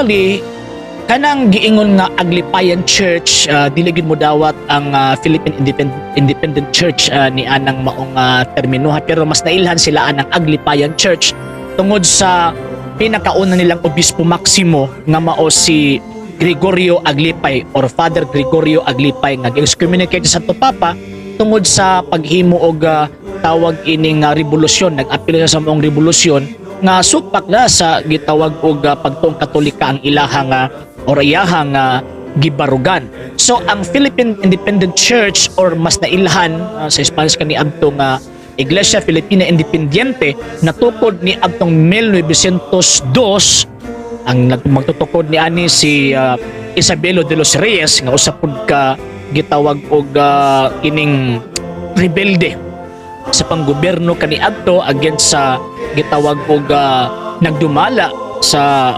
Actually, kanang giingon nga Aglipayan Church, dili gid mo dawat ang Philippine Independent Church ni anang maong termino, pero mas nailhan sila anang Aglipayan Church tungod sa pinakauna nilang Obispo Maximo nga mao si Gregorio Aglipay or Father Gregorio Aglipay nga gi-excommunicate sa Santo Papa tungod sa paghimo og tawag ining revolusyon. Nag-apil siya sa maong revolusyon nga supak na sa gitawag og pagtuong Katolika ang ilahang or iyahang gibarugan. So ang Philippine Independent Church or mas nailhan sa Spanish kani adto nga Iglesia Filipina Independiente, natukod ni adtong 1902. Ang magtutukod ni ani si Isabelo de los Reyes nga usa pud ka gitawag og kining rebelde sa panggobyerno kaniadto against sa gitawag og nagdumala sa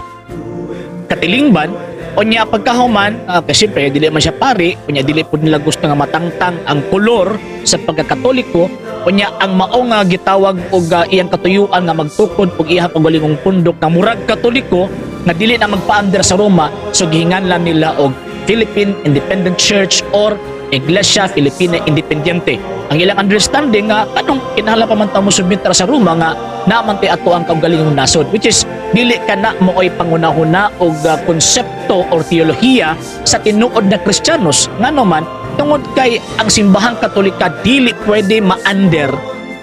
katilingban. Unya pagkahuman, kasi siyempre dili man siya pari, unya dili pud nila gusto nga matangtang ang kolor sa pagkakatoliko. Unya ang mao nga gitawag og iyang katuyuan nga magtukod og iyang kaugalingong pundok nga murag Katoliko nga dili na magpaandar sa Roma, so gihinganlan nila og Philippine Independent Church or Iglesia Filipina Independiente. Ang ilang understanding nga kanong kinahanglan pa man ta mo submit sa Roma nga naman ti ato ang kaugalingong nasod, which is dili kana mooy pangunahuna og konsepto or teolohiya sa tinuod na Kristiyanos. Ngano man, tungod kay ang Simbahang Katolika dili pwede maander,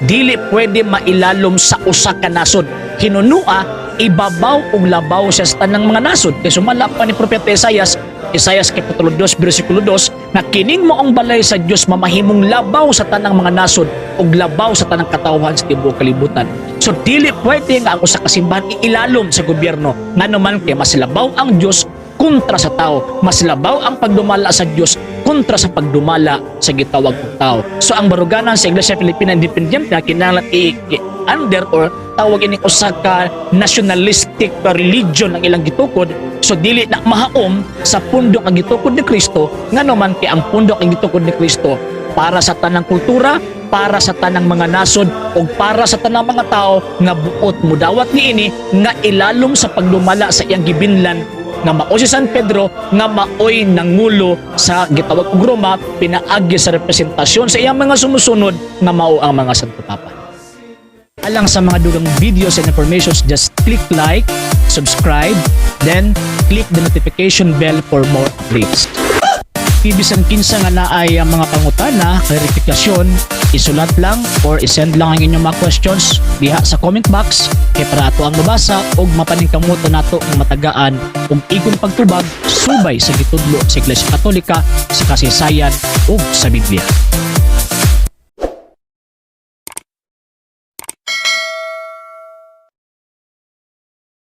dili pwede mailalom sa usa ka nasod. Hinunua ibabaw ug labaw siya sa tanang mga nasod, kay sumala pa ni Propeta Isaias, Isaias Kapitulo 2 bersikulo 2, nga kining maong balay sa Dios mamahimong labaw sa tanang mga nasod ug labaw sa tanang katawhan sa tibuok kalibutan. So dili pwede nga ang usa ka simbahan iilalom sa gobyerno, ngano man kay mas labaw ang Dios kontra sa tao, mas labaw ang pagdumala sa Dios kontra sa pagdumala sa gitawag og tao. So ang baruganan sa Iglesia Filipina Independiente kinahanglan under or tawag ini usa ka nationalistic religion ang ilang gitukod. So dili na mahaom sa pundok ang gitukod ni Kristo, ngano man kay ang pundok ang gitukod ni Kristo para sa tanang kultura, para sa tanang mga nasod ug para sa tanang mga tao nga buot mudawat niini nga ilalom sa pagdumala sa iyang gibinlan nga mao si San Pedro, nga maoy nangulo sa gitawag og Roma pinaagi sa representasyon sa iyang mga sumusunod nga mao ang mga Santo Papa. Alang sa mga dugang videos and informations, just click like, subscribe, then click the notification bell for more updates. Bisan kinsa nga naay ang mga pangutana, klarifikasyon, isulat lang or isend lang ang inyong mga questions diha sa comment box kay para ato ang mabasa ug mapaningkamutan nato nga matagaan og igon pagtubag subay sa gitudlo sa Iglesia Katolika sa kasaysayan ug sa Biblia.